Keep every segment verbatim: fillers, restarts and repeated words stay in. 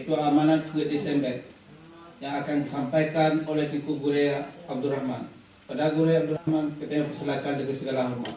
yaitu amanat keu Desember yang akan disampaikan oleh Teungku Gurèe Abdul Rahman. Pada Gurèe Abdul Rahman, kita persilakan dengan segala hormat.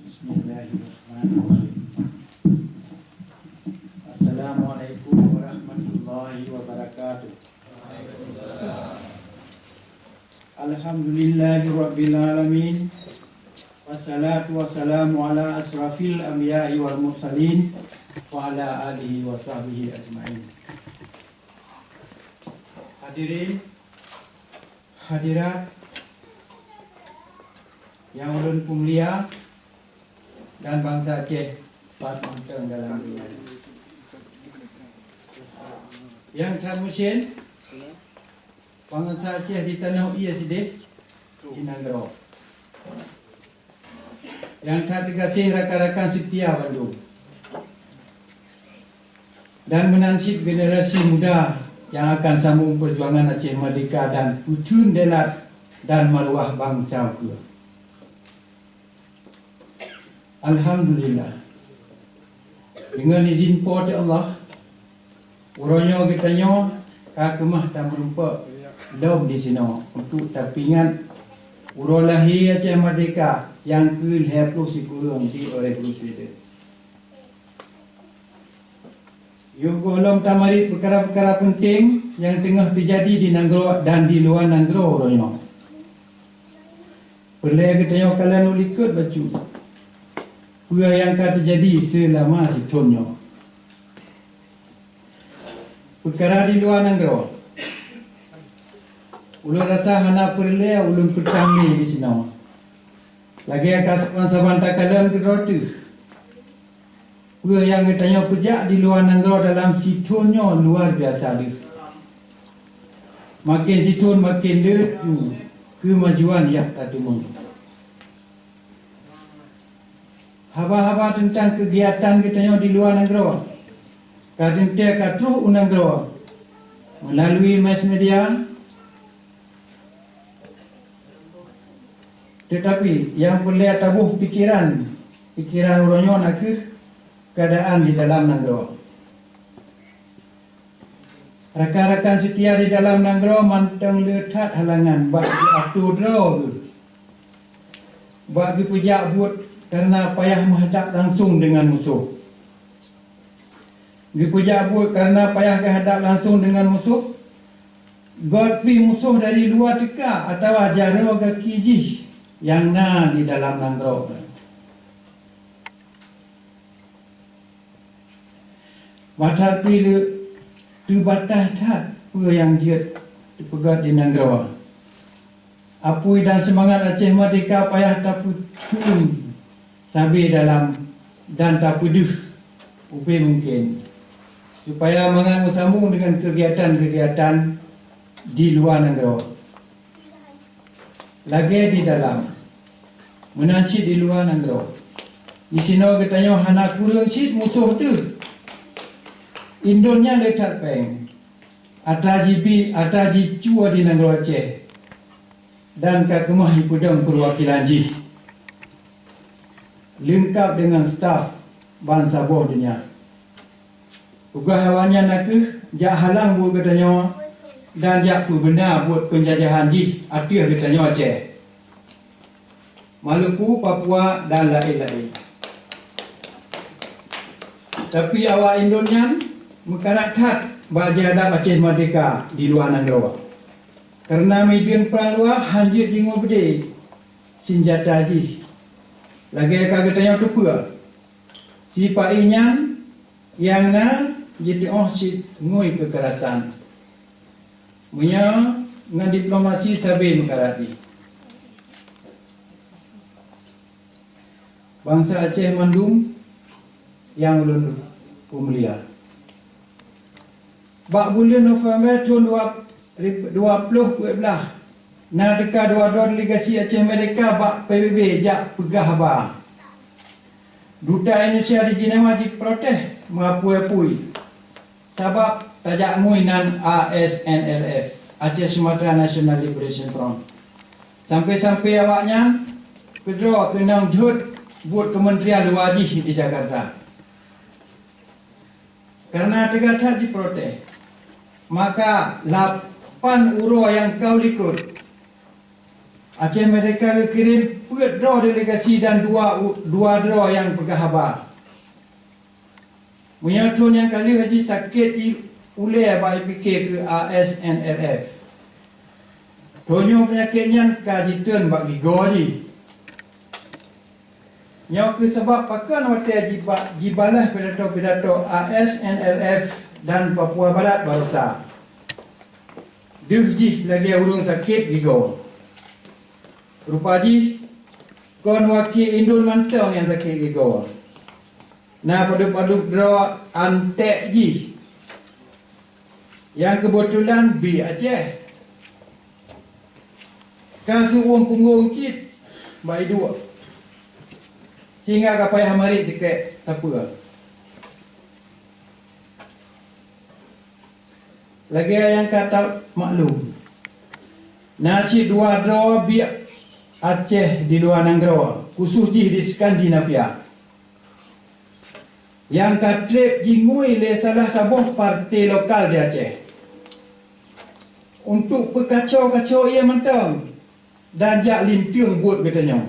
Bismillahirrahmanirrahim. Assalamualaikum warahmatullahi wabarakatuh. Alhamdulillahirabbil alamin. Wassalatu wassalamu ala asyrafil anbiya'i wal mursalin wa ala alihi wa sahbihi ajmain. Hadirin, hadirat yang ulôn peumulia dan bansa Aceh pat mantong dalam dunia. Nyang that meusen, bansa Aceh di tanoh ie sideh di nanggroe. Nyang that teugaséh rakan-rakan seutia bandum. Dan meunan cit generasi muda nyang akan sambong peujuangan Aceh Merdeka dan peutheun deulat dan maruah bansa ukeue. Alhamdulillah. Deungon izin Po teu Allah, uroe nyoe geutanyoe ka keumah tameurumpok lom disinoe untuk tapeuingat uroe lahé Aceh Merdeka nyang keu lhèe ploh sikureueng di Örebro, Sweden. Yoh gohlom tamarit peukara-peukara peunteng nyang teungoh teujadi di nanggroe dan di luwa nanggroe uroe nyoe. Peureulèe geutanyoe kalon u likot bacut peue nyang ka teujadi seulama sithon nyoe. Peukara di luwa nanggroe, ulôn rasa hana peureulèe ulôn peutamé disinoe. Lagèe ka saban-saban takalon keudroe teuh, peue nyang geutanyoe peujak di luwa nanggroe dalam sithon nyoe luar biasa deuh. Maken sithon maken leuet ju keumajuan nyang tateumeung. Haba-haba teuntang keugiatan geutanyoe di luwa nanggroe ka teuntèe ka troh u nanggroe meulalui mass media. Teutapi nyang peureulèe taboh pikeran, pikeran uroe nyoe nakeuh keuadaan di dalam nanggroe. Rakan-rakan seutia di dalam nanggroe mantong le that halangan bak geuatoe droe geuh, bak geupeujak buet kareuna payah meuhadab langsong deungon musoh. Geupeujak buet kareuna payah geuhadab langsong deungon musoh, göt pih musoh dari luwa teuka atawa jaroe gaki jih nyang na di dalam nanggroe. Bah that pih le teubatáh that peue nyang jeuet teupeugöt di nanggroe. Apui dan seumangat Aceh Merdeka payah tapeutheun sabe dalam dan tapeudeuh ubé mungken, supaya mangat meusambong deungon keugiatan-keugiatan di luwa nanggroe. Lagèe di dalam, meunan cit di luwa nanggroe. Disinoe geutanyoe hana kureueng cit musoh teuh. Indon nyan le that pèng. Atra jibi, atra jicue di nanggroe Aceh dan ka keumah jipeudong peuwakilan jih leungkap deungon staf ban saboh dônya. Tugaih awaknyan nakeuh jak halang buet geutanyoe dan jak peubeuna buet peunjajahan jih ateueh geutanyoe Aceh, Maluku, Papua, dan laén-laén. Tapi awak indon nyan meukarat that bak jihadab Aceh Merdeka di luwa nanggroe. Kareuna mideuen prang luwa hana jeuet jingui beudé sinjata jih. Lagèe ka geutanyoe teupeue, sipa-i nyan nyang na jiteu'oh cit ngui keukerasan. Meunyoe ngon diplomasi sabe meukarat jih. Bansa Aceh mandum nyang ulôn peumulia. Bak buleuen November thôn dua ploh peuet blah, na teuka dua droe delegasi Aceh Merdeka bak P B B jak peugah haba. Duta Indonesia di Jenewa jiprotes meuapui-apui, sabab tajak ngui nan A S N L F, Aceh Sumatra National Liberation Front. Sampai-sampai awaknyan keudroe keunong jeuet buet kementerian luwa jih di Jakarta. Karena teuga that jiprotes, maka lapan uroe nyang ka u likot, Aceh Merdeka geukirém peuet droe delegasi dan dua u-, dua droe nyang peugah haba. Meunyoe thôn nyang ka lheueh jih sakét i ulée bak jipike keu A S N L F. Thôn nyoe peunyakét nyan ka jitreun bak gigoe jih. Nyoe keuh sabab pakon watée jiba-, jibalaih pidato-pidato A S N L F dan Papua Barat barosa, deuh jih lagée ureuëng sakét gigoe. Rupa jih kon wakie indon mantong nyang sakét gigoe. Na padub-padub droe antek jih, nyang keubeutulan bi Aceh. Ka seuuem punggong cit bak iduek, sehingga ka payah marit sikrék sapeue. Lagée nyang ka tamaklum, na cit dua droe biek Aceh di luwa nanggroe, khusos jih di Skandinavia, nyang ka treb jingui lé salah saboh partai lokal di Aceh untuk peukaco-kaco ié mantong dan jak linteung buet geutanyoe.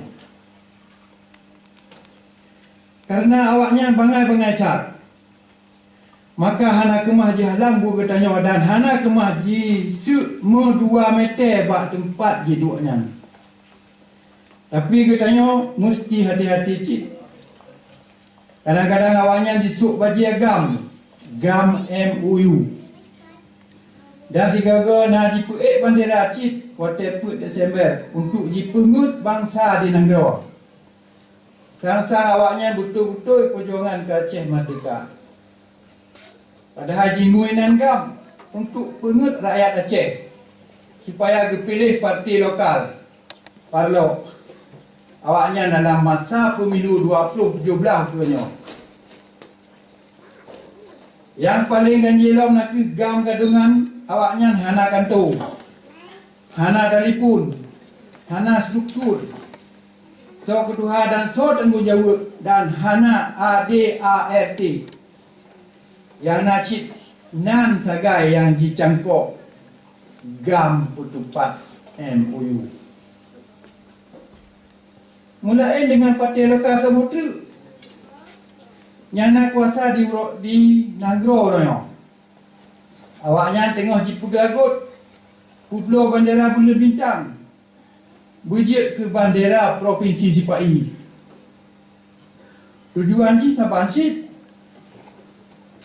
Karena awaknyan bangai-bangai that, maka hana keumah jihalang buet geutanyoe dan hana keumah jiseuk meudua mete bak teumpat jiduek nyan. Tapi geutanyoe musti hati-hati cit. Kadang-kadang awaknyan jisôk bajée GAM, GAM M O U. Dan sigoe-goe na jipeuék bandera cit watée peuet Desember untuk jipeungeuet bansa di nanggroe. Sang-sang awaknyan beutôi-beutôi peujuangan keu Aceh merdeka. Padahai jingui nan GAM untuk peungeuet rakyat Aceh supaya geupiléh partai lokal parlok awaknyan dalam masa pemilu dua ploh tujoh blah ukeue nyoe. Nyang paleng ganjé lom nakeuh GAM gadongan awaknyan hana kantô, hana talipun, hana struktur, soe keutuha dan soe tanggong jaweueb, dan hana A D A R T. Nyang na cit nan sagai nyang jicangkok GAM peutupat M O U. Meulaén deungon partai lokal saboh treuk nyang na kuasa di uroe, di nanggroe uroe nyoe. Awaknyan teungoh jipeugeulagot peubloe bandera buleuen bintang beujeuet keu bandera propinsi sipa-i. Tujuan jih saban cit,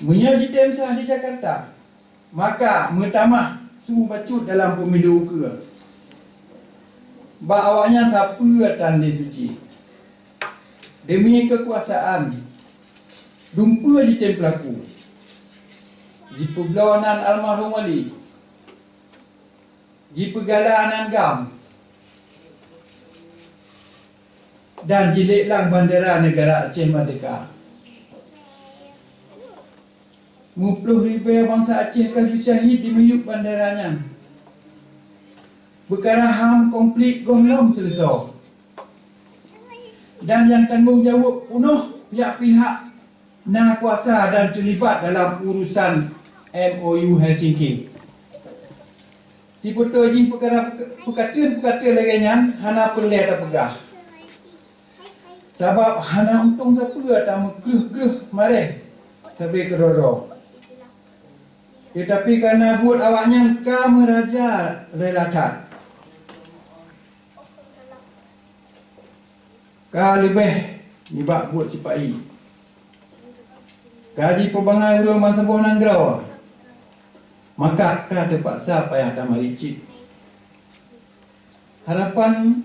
meunyoe jitem sah di Jakarta, maka meutamah su bacut dalam pemilu ukeue. Bak awaknyan sapeue tan lé suci. Demi keukuasaan, dumpeue jitem peulaku. Jipeubloe nan almarhum Wali. Jipeugala nan GAM. Dan jileklang bandera neugara Aceh Merdeka. Meuploh ribée bansa Aceh ka geusyahid di miyueb bandera nyan. Peukara HAM konflik gohlom seuleusoe. Dan nyang tanggong jaweueb punoh pihak-pihak na kuasa dan teulibat dalam urusan M O U Helsinki. Sibeutôi jih peukara peukateun-peukateun lagée nyan hana peureulée tapeugah. Sabab hana untông sapeue tameukreueh-kreueh maréh sabe keudroe-droe. Teutapi kareuna buet awaknyan ka meuraja rela that, ka leubeh nibak buet sipa-i, ka jipeubangai ureuëng bansaboh nanggroe, maka ka teupaksa payah tamarit cit. Harapan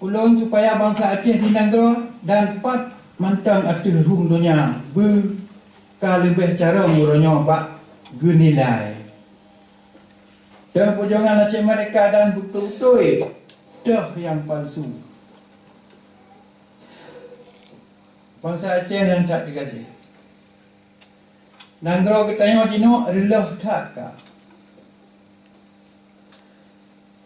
ulôn supaya bansa Aceh di nanggroe dan pat mantong ateueh rhueng donya beu ka leubeh carông uroe nyoe bak geunilai Deuh perjuangan Aceh Merdeka dan beutôi-beutôi deuh nyang palsu. Bansa Aceh nyang that teugaséh. Nanggroe geutanyoe jinoe reuloh that ka.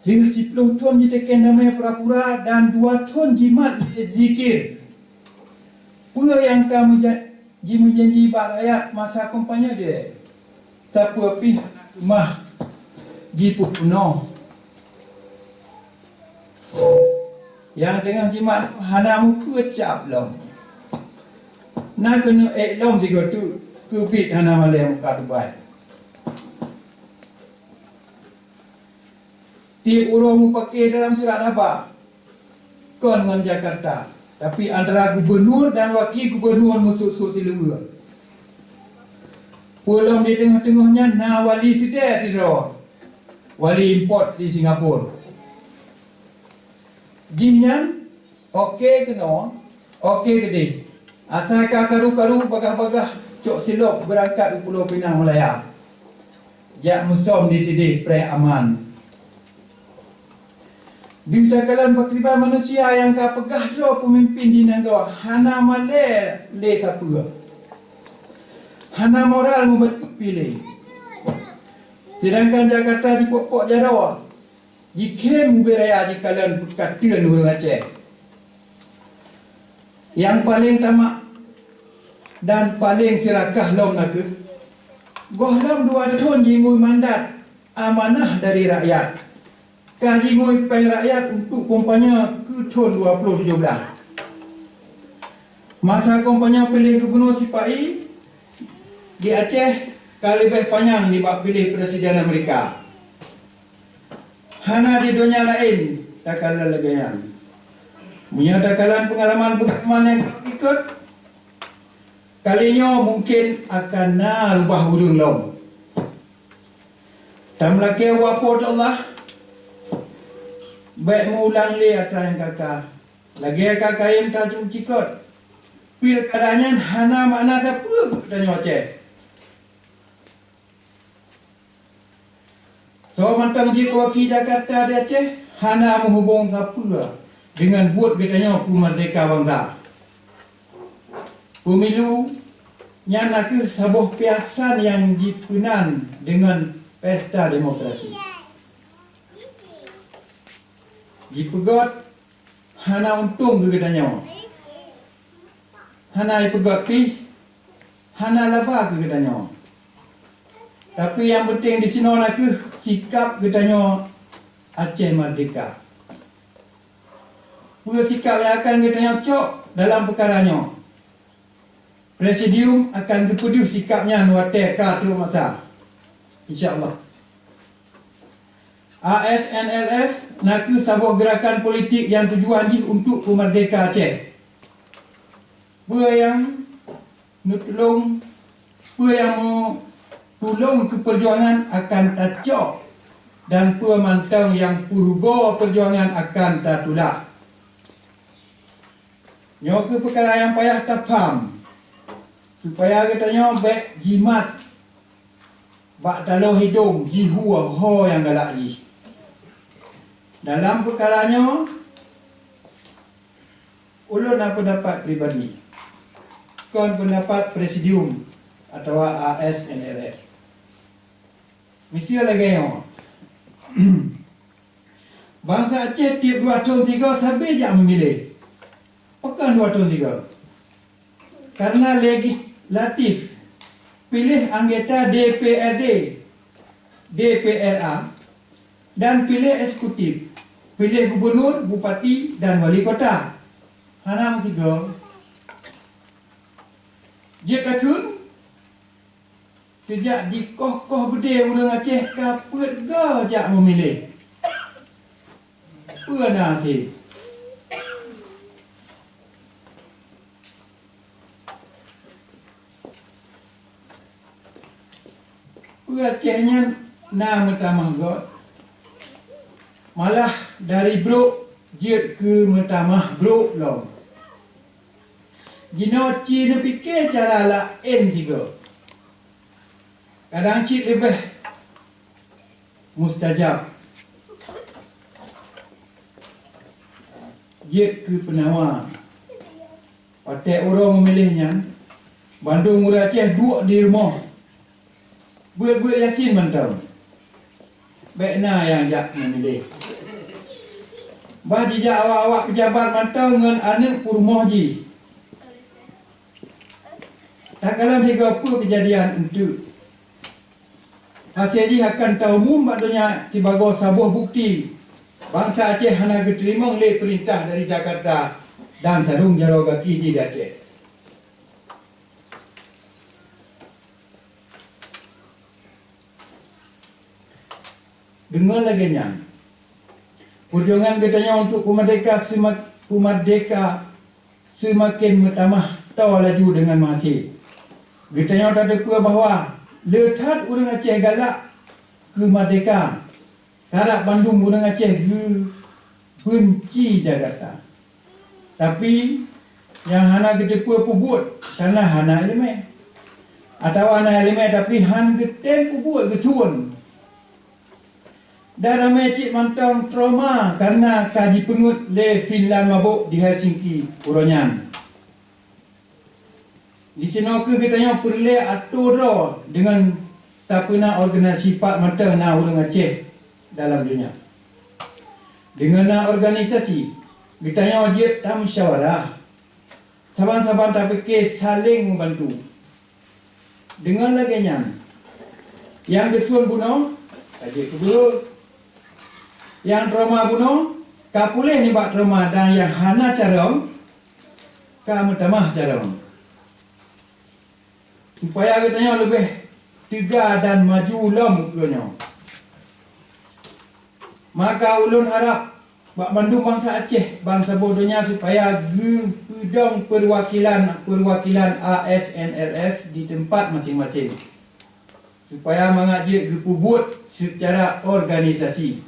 Lheueh siplôh thon jiteuken damé pura-pura dan dua thon jimat lé zikir. Peue nyang ka meuja-, jimeujanji bak rakyat masa kampanye jih? Sapeue pih hana keumah jipeupunoh. Nyang teungoh jimat hana meukeue cap lom. Na keuneuk ék lom sigoe teuk, keubiet hana malée muka tubai. Tieb uroe mupake dalam surat haba, kon ngon Jakarta, tapi antara gubunur dan waki gubunur meusuet-suet siluweue. Peue lom di teungoh-teungoh nyan na wali sidéh sidroe, wali impot di Singapura. Jihnyan oke keunoe, oke keudeh. Asai ka karu-karu bagah-bagah cok silop beurangkat u Pulo Pinang Malaya. Jak musöm di sidéh preh aman. Deuh takalon pakriban manusia nyang ka peugah droe peumimpin di nanggroe hana malée lé sapeue. Hana moral mubacut pih lé. Seudangkan Jakarta jipok-pok jaroe, jikhém ubé raya jikalon peukateuen ureuëng Aceh. Nyang paleng tamak dan paleng sirakah lom na kheueh, gohlom dua thon jingui mandat amanah dari rakyat, ka jingui péng rakyat untuk kampanye keu thon dua ploh tujoh blaih. Masa kampanye piléh gubunur sipa-i di Aceh ka leubeh panyang nibak piléh presiden Amerika. Hana di donya laén takalon lagée nyan. Meunyoe takalon peungalaman-peungalaman nyang ka ikot, kali nyoe mungken akan na rubah ureuëng lom. Tameulakée ubak Po teu Allah, bék meuulang lé atra nyang ka-ka. Lagée ka kayém tacukot, pilkada nyan hana makna sapeue keu geutanyoe Aceh. Soe mantong jeuet waki Jakarta di Aceh hana meuhubong sapeue deungon buet geutanyoe keu merdeka bansa. Pemilu nyan nakeuh saboh piasan nyang jipeunan deungon pesta demokrasi. Jipeugét hana untông keu geutanyoe. Hana jipeugét pih hana laba keu geutanyoe. Tapi nyang peunteng disinoe nakeuh sikap geutanyoe Aceh Merdeka. Peue sikap nyang akan geutanyoe cok dalam peukara nyoe? Presidium akan geupeudeuh sikap nyan watée ka trok masa. Insya Allah. A S N L F nakeuh saboh geurakan politik nyang tujuan jih untuk peumerdeka Aceh. Peue nyang neutulông, peue nyang meutulông keu peujuangan akan tacok, dan peue mantong nyang peurugoe peujuangan akan tatulak. Nyoe kheueh peukara nyang payah tapham, supaya geutanyoe bék jimat bak taloh hidong jihue ho nyang galak jih. Dalam peukara nyoe, ulôn na peundapat pribadi, kon peundapat presidium atawa A S N L F. Miseue lagée nyoe, bansa Aceh tieb dua thon sigoe sabe jak meumiléh. Pakon dua thon sigoe? Karena legislatif, piléh anggota D P R D, D P R A, dan piléh eksekutif, piléh gubunur, bupati, dan wali kota. Hana meusigoe. Jeuet takheun, Sijak dikoh-koh beudé ureuëng Aceh ka peuet goe jak meumiléh. Peue na hase? Peue Aceh nyan na meutamah göt? Malah dari brok jeuet keu meutamah brok lom. Jinoe ci neupike cara laén sigoe. Kadang cit leubeh mustajab jeuet keu peunawa. Watée uroe meumiléh nyan, bandum ureuëng Aceh duek di rumoh, beuet-beuet Yasin mantong. Bék na nyang jak meumiléh. Bah jijak awak-awak peujabat mantong ngon aneuëk peurumoh jih. Takalon sigoe peue keujadian eunteuk. Hase jih akan taumum bak donya sibagoe saboh bukeuti bansa Aceh hana geuteurimong lé peurintah dari Jakarta dan sarong jaroe gaki jih di Aceh. Deungon lagée nyan, peujuangan geutanyoe untuk peumeurdeka seumak-, peumeurdeka seumaken meutamah toe laju deungon meuhase. Geutanyoe tateupeue bahwa le that ureuëng Aceh galak keu meurdeka, karab bandum ureuëng Aceh geubeunci Jakarta. Tapi, nyang hana geuteupeue peubuet karna hana iéleumé, atawa na iéleumé tapi han geutem peubuet geuthon. Dan ramé cit mantong trauma karna ka jipeungeut lé Finland mabök di Helsinki uroe nyan. Disinoe kheueh geutanyoe peureulée atô droe deungon tapeuna organisasi pat mantong na ureuëng Aceh dalam donya. Deungon na organisasi, geutanyoe jeuet tamusyawarah, saban-saban tapike saléng meubantu. Deungon lagée nyan, nyang geusuon bunoe ka jeuet keu beuet, nyang trauma bunoe ka puléh nibak trauma, dan nyang hana carông ka meutamah carông. Supaya geutanyoe leubeh teuga dan maju lom ukeue nyoe. Maka ulôn harab bak bandum bansa Aceh ban saboh donya supaya geupeudong peuwakilan-peuwakilan A S N L F di teumpat maséng-maséng, supaya mangat jeuet geupeubuet seucara organisasi.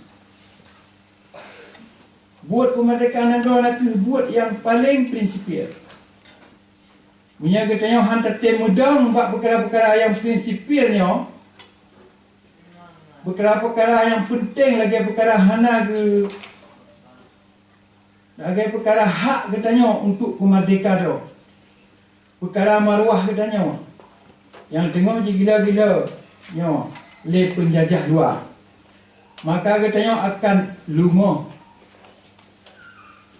Buet peumeurdeka nanggroe na kheueh buet nyang paleng prinsipil. Meunyoe geutanyoe han tatem meudong bak peukara-peukara nyang prinsipil nyoe, peukara-peukara nyang peunteng lagée peukara hana geu-, lagée peukara hak geutanyoe untuk peumeurdeka droe, peukara maruah geutanyoe nyang teungoh jigila-gila nyoe lé peunjajah luwa, maka geutanyoe akan lumoh,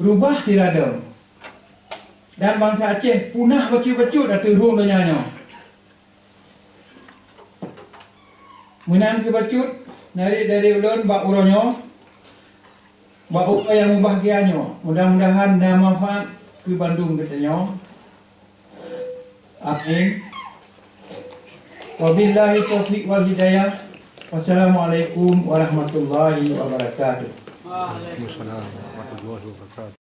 rubah siradong, dan bansa Aceh punah bacut-bacut ateueh rhueng donya nyoe. Meunan keuh bacut dari, dari ulôn bak uroe nyoe, bak uroe nyang mubahgia nyoe. Mudah-mudahan na manfaat keu bandum geutanyoe. Amin. Wabillahi taufiq wal hidayah. Wassalamualaikum warahmatullahi wabarakatuh. Waalaikumsalam warahmatullahi wabarakatuh.